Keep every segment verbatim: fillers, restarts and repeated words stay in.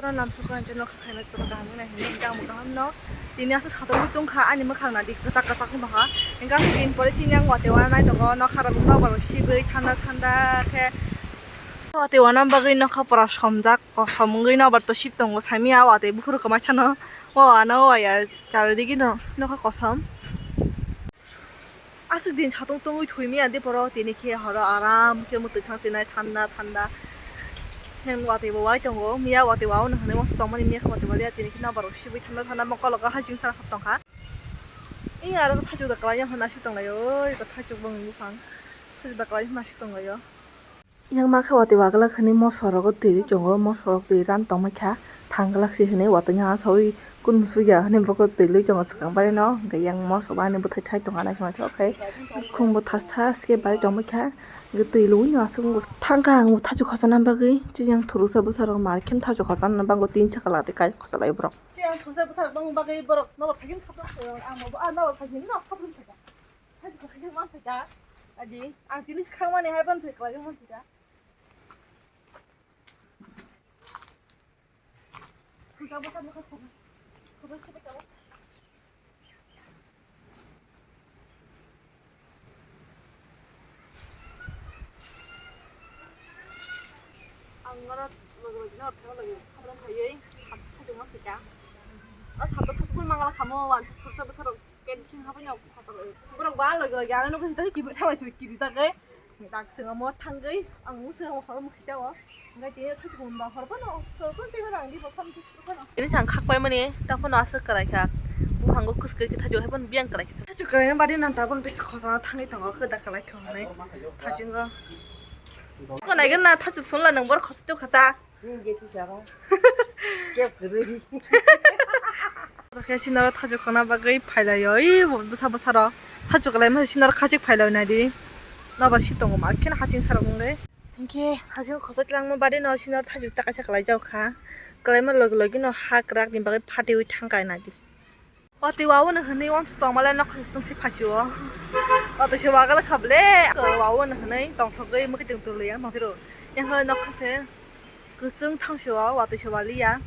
Lamsok ang chwngno khaina chwngno kaham wngna hinwi hwnkhe ang bo kaham no. Tini aswk satung tongkha ani mwkhang nadi kwchak kwchak wng tongkha. Hwnkhe aswk din pore chini ang watwi uanai tongo nokha rok nokbar rok sibwi thanda thanda khe. Watwi uanani bagwi nokha pura somjak kosom wngwi nokbar to sib tongo saimanya watwi buphuru kwmaisa no. O ano waya chari digi no nokha kosom. Aswk din satung tongwi thwi manya de borok, tini khe horo aram khe mwtwi thang sinai thanda thanda. Nang watwi bo wai tongo, miya watwi wao no hwnwi uansuk tongmani miya khe watwi waliya, tini khe nokbar rok sibwi thanda thanda mokol rok hasing sana khap tongkha. Ee aro thaichuk da kwlai ya hwnwi aswk tonglaio, oi bo thaichuk bwngwi buphang thaichuk da kwlai hwnwi aswk tonglaio. Yang ma khe watwi waglak hwnwi moso rogo twi tongo, moso rok twi ran tongmai kha, thang glak se hwnwi watwi no asaui kun musu ya hwnwi bokol twi lui tongo swkang bai no, hwnkhe yang moso bo ani bwthai thai tongo naisingthokhai khum bo thas thas khe bai tongmai kha, hwnkhe twi lui no aswk thang kha ang bo thaichuk khosana bagwi, chini yang thuruksa bwsa rok mar khe thaichuk khosana bagwi tin chakla twi kai khosalai borok. Chini yang thuruksa bwsa rok bagwi borok nobar phaikhim khapang ang bo nobar phaikhim no khapang. Haji kwkhwrang man phaikha. Adi, ang tini swkangmani hai ban thai kwlai man phaikha. Phaikha bwsa bwkha khobor. Khobor se bwkha. Ang oro logi logi no thang logi khabra khaiwi sat thajwk man phaikha. O sat thajwk mangala khamo wansa thursa bwsa rok. Ken sing hapai no khosok borok ba logi logi ano nokho sita kibir thalai soi kiri jagwi. Dak swngo mo thangwi ang mo swngo hor mo khisa o. Ngai tini thajwk hwnba hor phano hor phano se rang di bo phano. Ini sang khak pai mani ta phano aswk kwlai kha. Buphango kwskwrwi khe thajwk hai phano biyang kwlai kha. Thajwk kwlai mani badi nang ta phano bisi khosona thangwi tongo khe da kwlai kha hwnwi. Thajwk o. Ko nai gana thajwk phunla nang bor khosok tei khasa. Khe sinaro thajwk khana bagwi phailaio, ui bwsa bwsaro thajwk kwlaima sinaro khachik phailaio naidi. Nobar si tongo ma kheno haching sarok wngwi. Hinkhe haching khosai tlangma bade no sinaro thajwk ta kaisa kwlaijak kha. Kwlaima logi logi no ha kwrak ni bagwi phatiwi thangkha naidi. Watwi wao no hwnwi uansuk tongmale nokha se chwng se phaisio. Watwi se wagal kha ble. Wao no hwnwi tongthogwi mwkhwtwng twrwlwi ang tongphiro. Yang hwnwi nokha se kwchwng thangsi o watwi se waliya.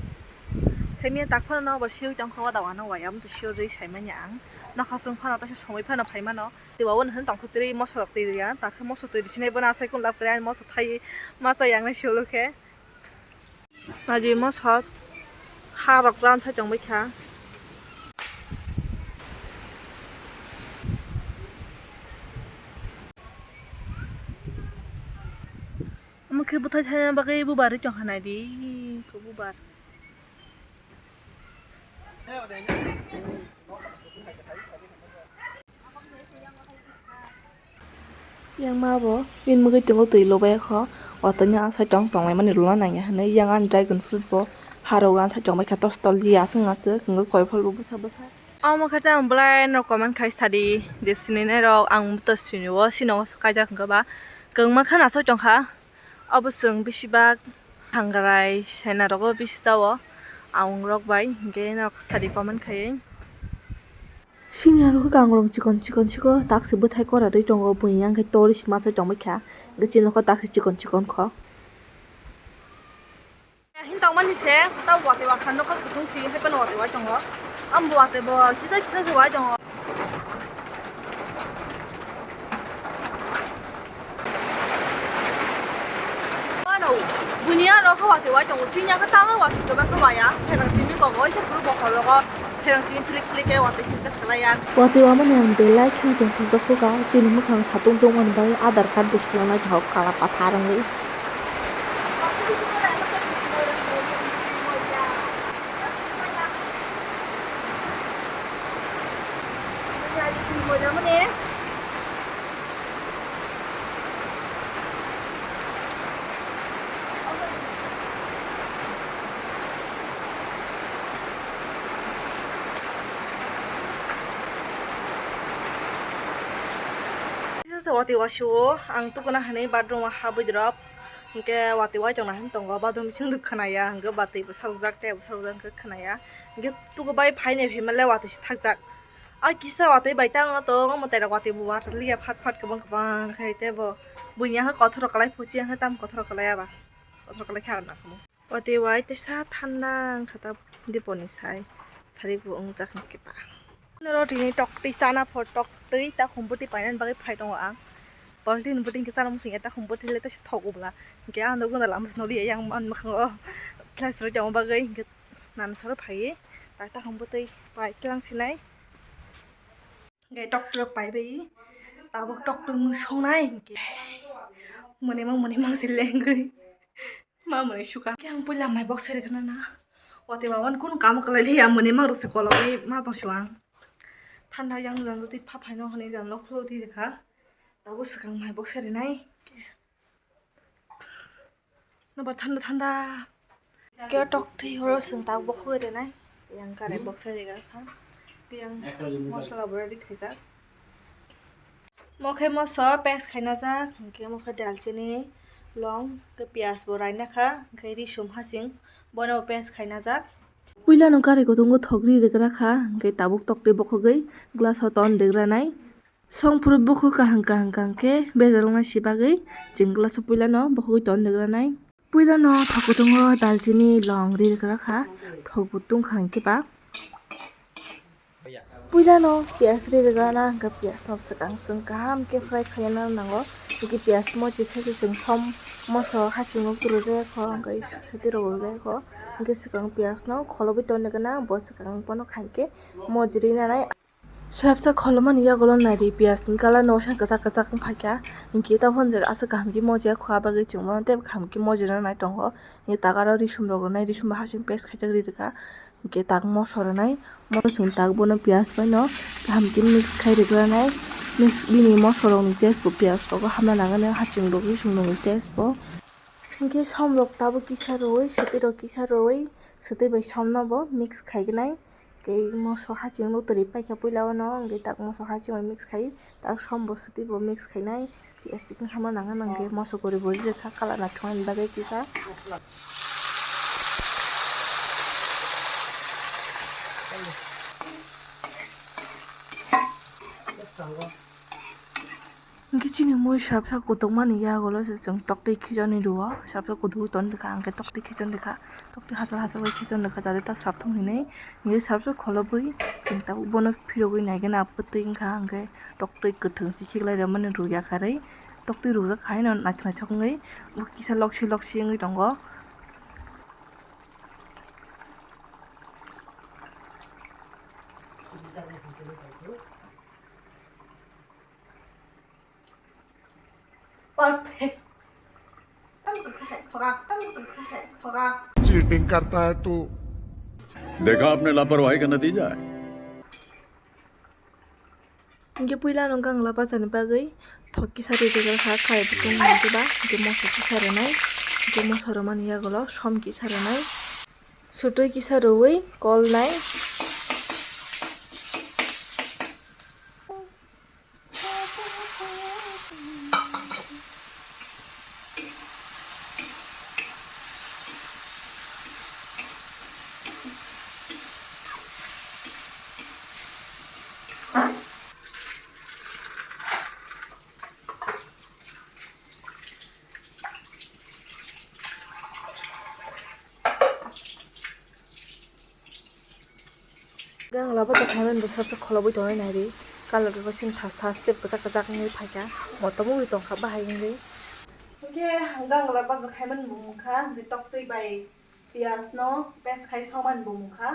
Saimanya tak phano nobar siwi tongkha o da wano waya, amtwi sio rwi saimanya ang. Nokha chwng phano taisa somoi phano phaimano. Twi wao no hwnwi tongthok twi mosorok twi rwya. Takhe mosor twi rwsinai bono asai kun lab kwrwi ani mosor thai masa yang nai solo khe. Naidi mosok ha rok ran sai tongbai kha. Omo khe bwthai thaina bagwi bubar ri tongkha naidi, bubar. Yang ma bo bini mugwi tongo twi lobaya kho, watwi no asai tong tonglaimani rwna nangya hwnwi. Yang ani dragon fruit bo harok ran sai tongbai kha, tos tol di aswk aswk wngwi koi phol bo bwsa bwsa. Omo khe tamo belai no comment khai sadi je sininairok, ang to sinio, sino kaijak hwnkhe ba kwbangma kheno asai tongkha. Obo chwng bisi bak hangrai sena rogo bisi chao, ang rok bai hinkhe norok sadi comment khaiwi. Sini aro khe kangrong chikon chikon chikon tak se bwthai kora rwi tongo, buini yang khe tori se masa tongbai kha, hinkhe chini khe tak se chikon chikon kho. Hin tongmani se ta watwi wakha nokha kusung si hai phano watwi wai tongo, ambo watwi bo kisa kisa se wai tongo. Ano, buini ano khe watwi wai tongo, chini khe tamo watwi kwbang khe waya, pherang simi kogo, waisa phuru bokhol rogo, pherang simi philik philik khe watwi himkhe salai ya. Watwi wamani ang belai khe tong thajak suka, chini mwkhang satung tongmani bagwi Aadhaar card bo sulanai kha o kala pathar wngwi. Watwi wasio ang tukuna hwnwi bathroom o habwi drop. Hinkhe watwi wai tongna hin tongo, bathroom bising duk khwnaya, hinkhe batwi bo salukjak, tei bo salukjak hinkhe khwnaya. Hinkhe tuku bai phainai phaimale watwi se thakjak. A kisa watwi bai tangno tong, omo tei rok watwi bo water liya phat phat kwbang kwbang khai tei bo buini yang kothor rok kwlai phuchi yang tam kothor rok kwlai aba. Kothor rok kwlai khe ang nangkukmung. Watwi wai teisa thanda wngkha ta diponi sai, sari bo wngjak hinkhe ba. Noro tini toktwi chana pho, toktwi ta humbutwi painani bagwi phai tongo ang. Poltin butwi hinkhe chana muchungya ta humbutwi le teisa thok ubla. Hinkhe ang nukgo na lama swnoli yang man mwkhango flash rwui tongma bagwi hinkhe nana soro phaiwi ta ta humbutwi pai tlang sinai. Hinkhe toktwi rok paibai tabuk toktwi mui songnai hinkhe. Mwnwi mang mwnwi mang se lengwi. Ma mwnwi suka. Khe ang puila mai box sai rwkha na. Watwi ba wan kunu kamo kwlai liya mwnwi mang rwse kologwi ma tong siwang. Thanda yang jang twi pha phaino hwnwi jang nok khulok twi rwkha. Tabuk swkang mai box sai rwnai. Nobar thanda thanda. Khe tok twi horo swng tabuk bokhogwi rwnai. Yang karai box sai rwkha. Yang mosola bo ready khaijak. Mokhe moso paste khaina jak, hinkhe mokhe dalchini, long, tei piyaj bo raina kha, hinkhe risum hasing bono paste khaina jak. Puilano gari kutungo thok ri rwgra kha, hinkhe tabuk toktwi bokhogwi glass o ton rwgranai. Songphuru bukhuk kaham kaham kaham khe bejalwkna si bagwi chwng glass o puilano bokhogwi ton rwgranai. Puilano thok kutungo dalchini, long ri rwgra kha, thok bo tungkha hinkhe ba. Puilano piyaj ri rwgrana, hinkhe piyajno swkang swng kaham khe fry khaina nango. Hinkhe piyaj mochi khe se chwng som moso haching rok turo jaya kho, hinkhe swtwi rok rw jaya kho. Hinkhe swkang piyajno kholobwi tonna gana, bo swkang bono khankhe mochi ri nanai. Swrapsa kholomani yagulo naidi piyaj ni colour no osa kwchak kwchak wng phaikha, hinkhe tabuk hwnjak aswk kaham khe mojiya kho, abagwi chwng bono teibo kaham khe mojina nai tongo. Hinkhe tak aro risum rok rwnai, risum bo hasing paste khaijak ri rwkha, hinkhe tak moso rwnai, moso chwng tak bono piyaj bai no kaham khe mix khai rwgranai, mix bini moso rok ni taste bo piyaj rogo hamna nangani, hasing rok risum rok ni taste bo. Hinkhe som rok tabuk kisa rwui, swtwi rok kisa rwui, swtwi bai som no bo mix khaignai. Tei moso haching no twi paikha puila o no, hwnkhe tak moso haching bai mix khai, tak som bo swtwi bo mix khainai, tei S P C hamna nangya nangkhe moso kwrwi bo rwkha colour naithoknani bagwi kisa. Hwnkhe chini mui swrapsa kutukmani yagulo se chwng toktwi khichonwi rwo, swrapsa kutukgwi tongwi rwkha, hwnkhe toktwi khichon rwkha, toktwi hachal hachal khe khichon rwkha, jate ta swrapthung hinwi, hwnkhe swrapsa kholobwi chwng tabuk bono phirogwi naikhe na bwtwi wngkha, hwnkhe toktwi kwthwng se khiklai rwmani rwya karwi, toktwi rwjak haino naithok naithok wngwi kisa loksi loksi wngwi tongo. Perfect. Cheating करता है तू। देखा आपने लापरवाही का नतीजा है। Hwnkhe puila no gangla bajani bagwi thok kisa ri rwgwkha, kaibo tongmani ba, hwnkhe moso kisa rwnai, hwnkhe moso rwmani yagulo som kisa rwnai, swtwi kisa rwui kolnai. Gangla bwsa khaimani bwsa se kholobwi tongwi naidi. Colour khe sini thas thas tei kwchak kwchak wngwi phaikha. Motom wngwi tongkha bahai wngwi. Hwnkhe gangla bwsa khaimani bo wngkha, hwnkhe toktwi bai piyaj no paste khai somani bo wngkha.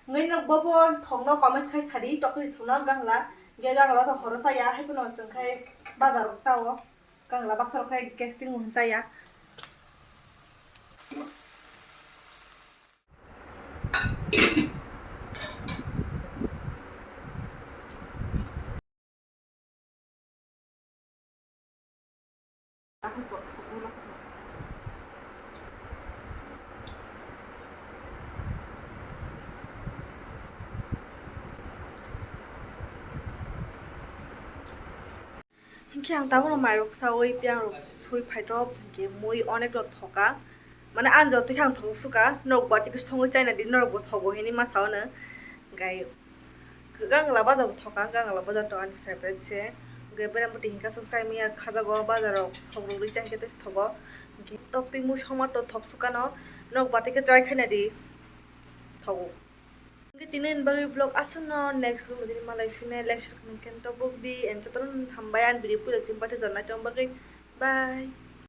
Wngwi nok bobo thokno comment khai sadi, toktwi thokno gangla. Hwnkhe gangla rok horo chaya, haiphano chwng khai bazar rok chao. Gangla baksa rok khai gastric mung chaya. Hinkhe ang tabukno mairok saui, piyang rok sui phaito, hinkhe mui onek rok thoka. Mane ang jotoi khe ang thok suka, norok bati khe songwi chaina di, norok bo thogo hinwi ma sao no. Hinkhe gangla baja bo thoka, gangla baja to ani favorite se. Hinkhe bereng bwtwi hinkhe aswk chai manya khajago, baja rok thok rwgwi chai khe tei thogo. Hinkhe toktwi mui songma to thok suka no, Nok bati khe try khaina di. Thogo. Hingke tini ni bagwi vlog aswkno, next vlog tini malai phine, like share comment khe tobok di, and jotono hambai ang video puila chini bagwi. Bye.